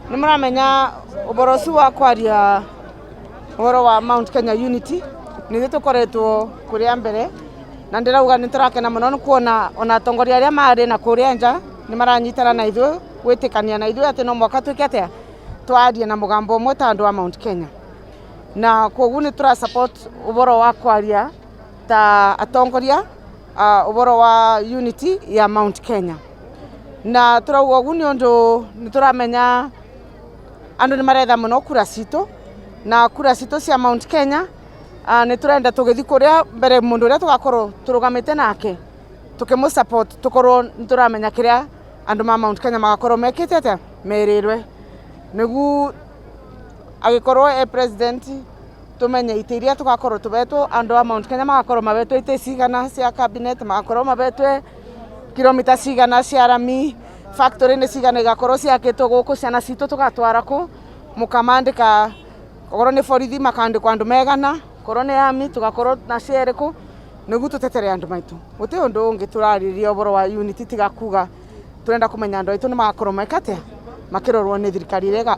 Nĩ mũramenya ũboro ũcio wa kwaria ũhoro wa Mount Kenya Unity nĩ ithuĩ tũkoretwo kũrĩa mbere, na ndĩrauga nĩ tũrakena mũno nĩ kuona ona atongoria arĩa marĩ na kũrĩa nja nĩ maranyitana na ithuĩ gwĩtĩkania na ithuĩ atĩ no mũhaka twĩke atĩa, twarie na mũgambo ũmwe ta andũ a Mount Kenya. Na kwoguo nĩ tũra support ũboro wa kwaria ta atongoria ũboro wa unity ya Mount Kenya. Na tũrauga ũguo nĩ ũndũ nĩ tũramenya andũ nĩ maretha mũno kura citũ, na kura citũ cia Mount Kenya nĩ tũrenda tũgĩthiĩ kũrĩa mbere mũndũ ũrĩa tũgakorwo tũrũgamĩte nake tũkĩmũ support, tũkorwo nĩ tũramenya kĩrĩa andũ ma Mount Kenya magakorwo mekĩte atĩa, merĩrwe, nĩguo agĩkorwo e president tũmenye itĩ iria tũgakorwo tũbetwo. Andũ a Mount Kenya magakorwo mabetwo itĩ cigana cia cabinet, magakorwo mabetwe kilomita cigana cia rami, factory nĩ cigana igakorwo ciakĩtwo gũkũ, ciana citũ tũgatwara kũ, mũkamandĩka okorwo nĩ borithi makandĩkwo andũ megana, okorwo nĩ army tũgakorwo na cia ĩrĩkũ, nĩguo tũtetere andũ maitũ. Gũtĩ ũndũ ũngĩ tũrarĩrĩria ũboro wa unity tiga kuga tũrenda kũmenya andũ aitũ nĩ magakorwo meka atĩa, makĩrorwo nĩ thirikari ĩrĩa ĩgoka.